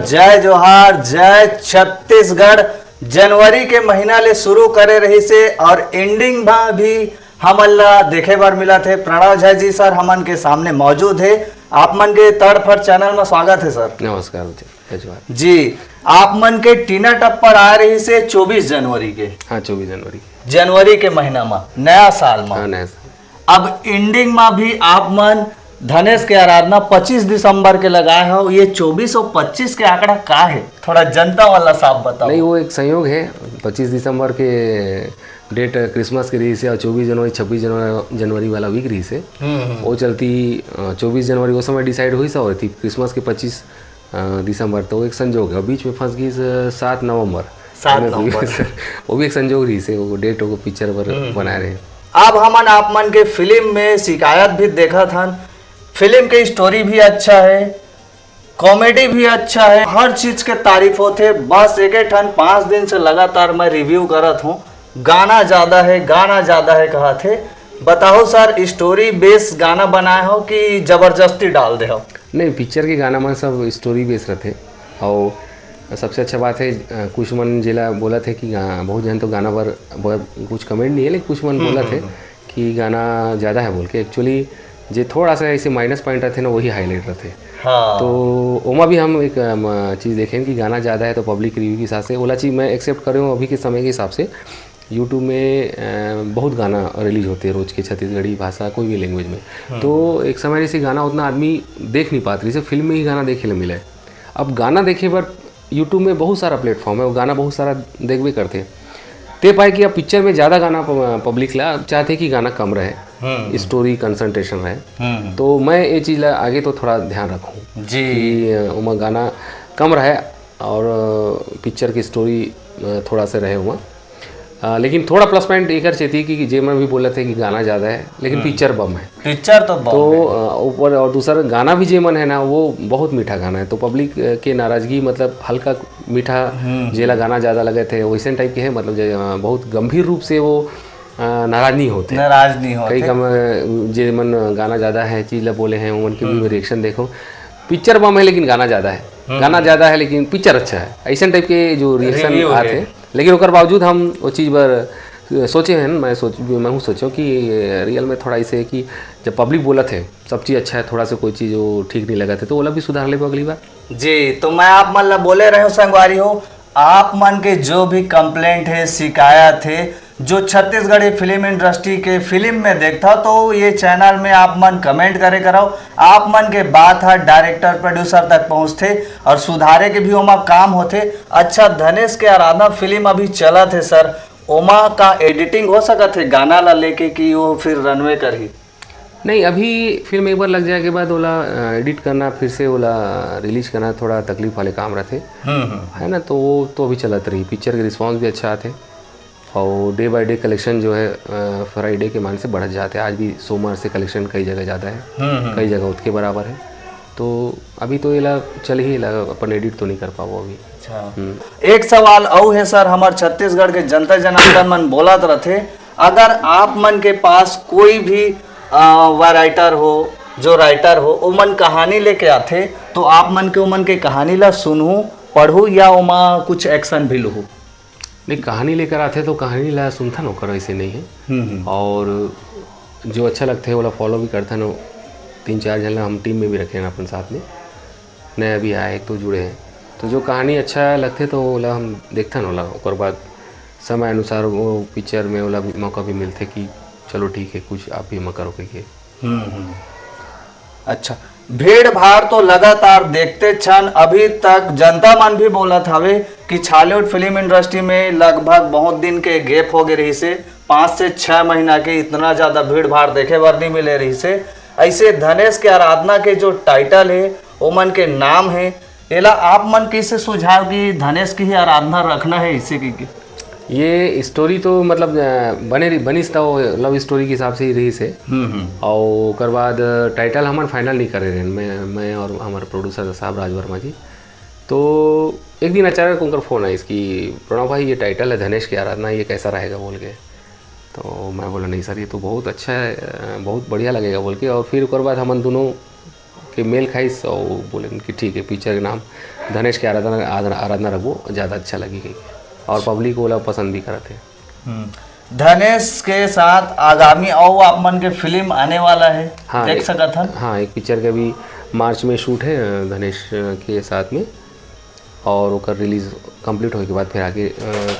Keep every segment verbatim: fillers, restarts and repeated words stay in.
जय जोहार, जय छत्तीसगढ़। जनवरी के महीना ले शुरू करे रहिसे और एंडिंग में भी हमन ला देखे बर मिलत हे। प्रणव झा जी सर हमन के सामने मौजूद हे। आप मन के तड़फड़ चैनल में स्वागत हे सर। नमस्कार जी, जय जोहार। जी, आप मन के टीना टप्पड़ आ रहिसे चौबीस जनवरी के, हाँ, चौबीस जनवरी। जनवरी के महीना में, नया साल में। हाँ, नया साल। अब एंडिंग में भी आप मन धनेश के आराधना पच्चीस दिसंबर के लगाए हो, ये चौबीस और पच्चीस के आंकड़ा का है, थोड़ा जनता वाला साफ बताओ। नहीं, वो एक संयोग है, पच्चीस दिसंबर के डेट क्रिसमस के रहिसे और चौबीस जनवरी, छब्बीस जनवरी, जनवरी वाला वीक रहिसे। हम्म, हम्म। वो चलती अ, चौबीस जनवरी वो समय डिसाइड हुई सा हुई थी, क्रिसमस के पच्चीस अ, दिसंबर, तो एक संजोग है। बीच में फंस गई स-, सात नवंबर। सात है ना, तो नवंबर। वो भी एक संजोग रहिसे, वो डेट को पिक्चर पर बनाए रहे। अब हमन आप मन के फिल्म में शिकायत भी देखत हन। फिल्म के स्टोरी भी अच्छा है, कॉमेडी भी अच्छा है, हर चीज के तारीफ होथे। बस एक ठन पाँच दिन से लगातार मैं रिव्यू करत हूँ, गाना ज्यादा है, गाना ज्यादा है कहत हे। बताओ सर, स्टोरी बेस गाना बनाए हो कि जबरदस्ती डाल दे हो? नहीं, पिक्चर के गाना मन सब स्टोरी बेस रथे। और सबसे अच्छा बात है, अ, कुछ मन जेला बोलत हे कि गा-, बहुत जन तो गाना पर ब-, कुछ कमेंट नहीं है, लेकिन कुछ मन बोलत हे कि गाना ज़्यादा है बोल के। एक्चुअली जे थोड़ा सा ऐसे माइनस पॉइंट रथे ना, वही हाईलाइट रथे। हाँ। तो ओमा भी हम एक अम, चीज़ देखें कि गाना ज़्यादा है तो पब्लिक रिव्यू के हिसाब से ओला चीज़ मैं एक्सेप्ट करे हूँ अभी के समय के हिसाब से। यूट्यूब में अ, बहुत गाना रिलीज होते हैं रोज के, छत्तीसगढ़ी भाषा, कोई भी लैंग्वेज में। तो एक समय जैसे गाना उतना आदमी देख नहीं पाते, जैसे फिल्म में ही गाना देखे ले मिले। अब गाना देखे बर यूट्यूब में बहुत सारा प्लेटफॉर्म है, वो गाना बहुत सारा देखबे करते। ते पाए कि अब पिक्चर में ज़्यादा गाना प-, पब्लिक ला चाहते कि गाना कम रहे, स्टोरी कंसंट्रेशन रहे। हम्म। तो मैं ये चीज़ ला आगे तो थोड़ा ध्यान रखूँ जी। कि अ, ओमा गाना कम रहे और अ, पिक्चर की स्टोरी अ, थोड़ा सा रहे हुआ। अ, लेकिन थोड़ा प्लस पॉइंट एकर चेती कि जे मन भी बोलत हे कि गाना ज़्यादा है, लेकिन पिक्चर बम है। पिक्चर तो बम तो है। अ, ऊपर और दूसरा गाना भी जे मन है ना, वो बहुत मीठा गाना है, तो पब्लिक अ, के नाराजगी, मतलब हल्का मीठा जेला गाना ज़्यादा लगे थे, वैसन टाइप के है, मतलब जे, अ, बहुत गंभीर रूप से वो अ, नाराज नहीं होते। नाराज नहीं होते। कई कम अ, जे मन गाना ज़्यादा है, चीज़ ला बोले हैं, उमन के भी रिएक्शन देखो। पिक्चर बम है लेकिन गाना ज़्यादा है, गाना ज़्यादा है लेकिन पिक्चर अच्छा है, ऐसन टाइप के जो रिएक्शन रिव्यू आते है। हैं। लेकिन ओकर बावजूद हम वो चीज़ पर सोचे हैं, मैं सोच मैं हूँ सोचो कि रियल में थोड़ा ऐसे है कि जब पब्लिक बोलत है सब चीज़ अच्छा है, थोड़ा सा कोई चीज़ वो ठीक नहीं लगा थे, तो ओला भी सुधार लेबो अगली बार। जी, तो मैं आप मन ला बोले रहे हूँ संगवारी हो, आप मन के जो भी कंप्लेंट है, शिकायत है, जो छत्तीसगढ़ी फिल्म इंडस्ट्री के फिल्म में देखता, तो ये चैनल में आप मन कमेंट करे करो। आप मन के बात ह डायरेक्टर प्रोड्यूसर तक पहुँचते और सुधारे के भी ओमा काम होते। अच्छा, धनेश के आराधना फिल्म अभी चलत है सर, ओमा का एडिटिंग हो सकत है गाना ला लेके कि वो फिर रनवे करही? नहीं, अभी फिल्म एक बार लग जाए के बाद ओला एडिट करना, फिर से ओला रिलीज करना थोड़ा तकलीफ वाले काम रहते, हम्म हम्म। है ना। तो वो तो अभी चलत रही, पिक्चर के रिस्पांस भी अच्छा आते और डे बाय डे कलेक्शन जो है फ्राइडे के मान से बढ़त जाते। आज भी सोमवार से कलेक्शन कई जगह ज़्यादा है, हम्म हम्म। कई जगह उतके बराबर है। तो अभी तो एला चल ही एला अपन एडिट तो नहीं कर पाबो अभी। अच्छा, एक सवाल अउ है सर, हमर छत्तीसगढ़ के जनता जनार्दन मन बोलत रथे, अगर आप मन के पास कोई भी राइटर हो, जो राइटर हो, ओमन कहानी लेके आथे, तो आप मन के ओमन के कहानी ला सुनहू, पढ़ू या ओमा कुछ एक्शन भी लूहू? नहीं, कहानी लेकर आते तो कहानी ला सुनथन, ओकर ऐसे नहीं है। हम्म हम्म। और जो अच्छा लगते है ओला फॉलो भी करथन। तीन चार जन ला हम टीम में भी रखे हैं अपन साथ में, नया भी आए एक तो जुड़े हैं, तो जो कहानी अच्छा लगते तो ओला हम देखथन ओला। ओकर बाद समय अनुसार वो पिक्चर में ओला भी मौका भी मिलते कि चलो ठीक है, कुछ आप भी मौका रोके के। हम्म हम्म। अच्छा, भीड़ भाड़ तो लगातार देखते छन, अभी तक जनता मन भी बोलत हवे कि छॉलीवुड फिल्म इंडस्ट्री में लगभग बहुत दिन के गैप हो गए रहिसे, पाँच से छह महीना के इतना ज्यादा भीड़ भाड़ देखे बर नहीं मिले रहिसे। ऐसे धनेश के आराधना के जो टाइटल है, ओमन के नाम है, एला आप मन कैसे सुझाव कि धनेश की ही आराधना रखना है इसे की? ये स्टोरी तो मतलब अ, बने रही, बनिस था वो लव स्टोरी के हिसाब से ही रहिसे। हम्म हम्म। और ओकर बाद टाइटल हमन फाइनल नहीं करे रहे, मैं मैं और हमारे प्रोड्यूसर साहब राज वर्मा जी। तो एक दिन अचानक उनकर फ़ोन आइस कि प्रणव भाई, ये टाइटल है धनेश की आराधना, ये कैसा रहेगा बोल के। तो मैं बोला, नहीं सर, ये तो बहुत अच्छा है, अ, बहुत बढ़िया लगेगा बोल के। और फिर ओकर बाद हमन दोनों के मेल खाइस और बोले कि ठीक है, पिक्चर के नाम धनेश के आराधना आराधना रखबो, ज्यादा अच्छा लगही कहिके, और पब्लिक ओला पसंद भी करत हे। हम्म। धनेश के साथ आगामी अउ आप मन के फिल्म आने वाला है, हाँ, देख एक- सकत हन। हाँ, एक पिक्चर के अभी मार्च में शूट है अ, धनेश अ, के साथ में, और ओकर रिलीज कंप्लीट होए के बाद फिर आगे अ,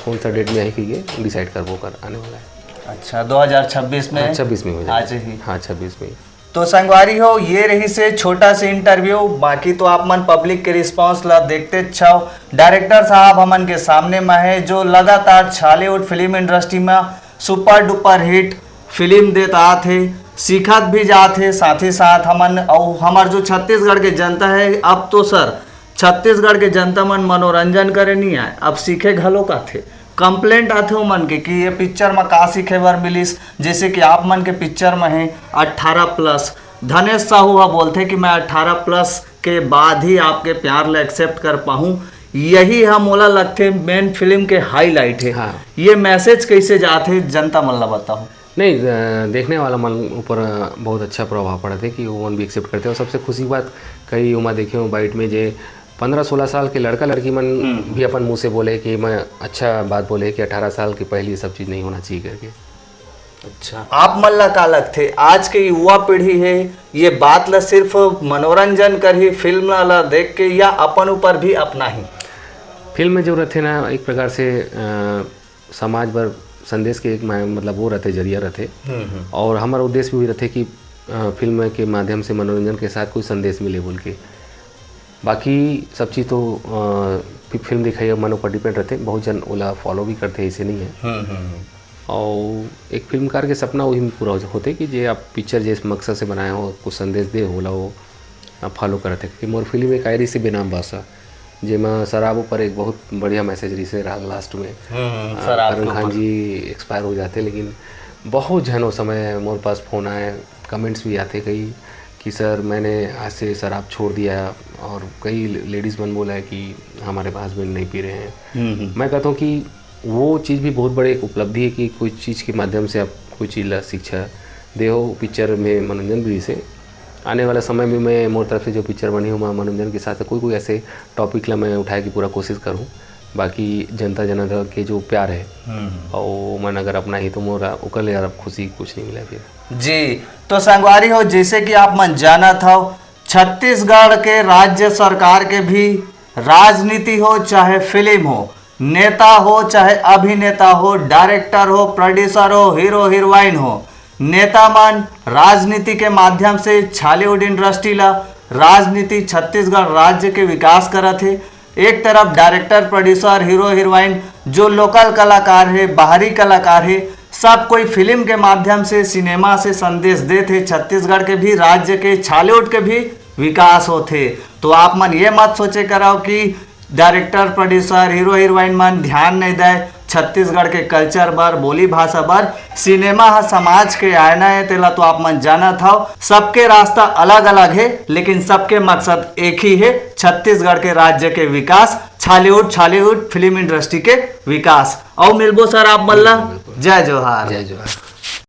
कौन सा डेट में आही कहिके डिसाइड करबो, ओकर आने वाला है। अच्छा, दो हज़ार छब्बीस में हाँ, छब्बीस में हो जाएगा। आज ही। हाँ, छब्बीस में। तो संगवारी हो, ये रहिस हे छोटा से इंटरव्यू। बाकी तो आप मन पब्लिक के रिस्पांस ला देखते छव। डायरेक्टर साहब हमन के सामने में है, जो लगातार छॉलीवुड फिल्म इंडस्ट्री में सुपर डुपर हिट फिल्म देत आत हे, सीखत भी जात हे। साथ ही साथ हमन अउ हमर जो छत्तीसगढ़ के जनता है, अब तो सर छत्तीसगढ़ के जनता मन मनोरंजन करे नहीं आए, अब सीखे घलो आथे। कंप्लेंट आथे ओमन के कि ये पिक्चर में का सीखे बर मिलिस, जैसे कि आप मन के पिक्चर में है अट्ठारह प्लस। धनेश साहू ह बोलथे कि मैं अट्ठारह प्लस के बाद ही आपके प्यार ला एक्सेप्ट कर पाहूँ, यही ह मोला लगथे मेन फिल्म के हाईलाइट है। हाँ। ये मैसेज कैसे जाथे, जनता मन ला बताओ। नहीं, अ, देखने वाला मन ऊपर अ, बहुत अच्छा प्रभाव पड़त है कि वो मन भी एक्सेप्ट करते हैं। और सबसे खुशी की बात, कई उमा देखे हो बाइट में जे पंद्रह सोलह साल के लड़का लड़की मन भी अपन मुंह से बोले कि मैं अच्छा बात बोले कि अठारह साल के पहले ये सब चीज़ नहीं होना चाहिए करके। अच्छा, आप मन ला का लगथे, आज के युवा पीढ़ी है, ये बात ला सिर्फ मनोरंजन करही फिल्म ला देख के, या अपन ऊपर भी अपनाही? फिल्म में जो रहते ना, एक प्रकार से अ, समाज बर संदेश के एक मा- मतलब वो रहते, जरिया रहते। और हमारा उद्देश्य भी रहते कि अ, फिल्म के माध्यम से मनोरंजन के साथ कोई संदेश मिले बोल के। बाकी सब चीज़ तो अ, फि- फिल्म दिखाई मन ऊपर डिपेंड रहते। बहुत जन ओला फॉलो भी करते, ऐसे नहीं है। और एक फिल्मकार के सपना वही में पूरा हो- होते कि जे आप पिक्चर जिस मकसद से बनाए हो, कुछ संदेश दे, ओला वो फॉलो करत हे। कि मोर फिल्म एक आय रहिस हे बेनाम बासा, जेमा शराब ऊपर एक बहुत बढ़िया मैसेज रहिस हे लास्ट में। हम्म, अ, शराब करण के खान ऊपर। जी एक्सपायर हो जाते, लेकिन बहुत झन उस समय मोर पास फोन आए, कमेंट्स भी आते कई कि सर, मैंने आज से शराब छोड़ दिया, और कई लेडीज़ मन बोला है कि हमारे हस्बैंड नहीं पी रहे हैं। हम्म, हम्म। मैं कहता हूँ कि वो चीज़ भी बहुत बड़े एक उपलब्धि है कि कोई चीज़ के माध्यम से आप कोई चीज़ ला शिक्षा दे हो। पिक्चर में मनोरंजन भी से आने वाला समय में मैं मोर तरफ से जो पिक्चर बनी हो, मैं मनोरंजन के साथ कोई कोई ऐसे टॉपिक ला मैं उठाए की पूरा कोशिश करूँ। बाकी जनता जनार्दन के जो प्यार है, हम्म। और मन अगर अपना ही तो मोरा ओकर ले ज़्यादा खुशी कुछ नहीं मिला फिर। जी, तो संगवारी हो, जैसे कि आप मन जानत हव, छत्तीसगढ़ के राज्य सरकार के भी राजनीति हो चाहे फिल्म हो, नेता हो चाहे अभिनेता हो, डायरेक्टर हो, प्रोड्यूसर हो, हीरो हीरोइन हो, नेता मन राजनीति के माध्यम से छॉलीवुड इंडस्ट्री ला, राजनीति छत्तीसगढ़ राज्य के विकास करत हे। एक तरफ डायरेक्टर, प्रोड्यूसर, हीरो हीरोइन, जो लोकल कलाकार हे, बाहरी कलाकार हे, सब कोई फिल्म के माध्यम से, सिनेमा से संदेश देत हे। छत्तीसगढ़ के भी, राज्य के, छॉलीवुड के भी विकास होथे। तो आप मन ये मत सोचे करव कि डायरेक्टर, प्रोड्यूसर, हीरो हीरोइन मन ध्यान नहीं दे छत्तीसगढ़ के कल्चर बर, बोली भाषा बर। सिनेमा ह समाज के आईना है, तेला तो आप मन जानत हव। सबके रास्ता अलग अलग है, लेकिन सबके मकसद एक ही है, छत्तीसगढ़ के राज्य के विकास, छॉलीवुड, छॉलीवुड फिल्म इंडस्ट्री के विकास। अउ मिलबो सर आप मन ला। जय जोहार। जय जोहार।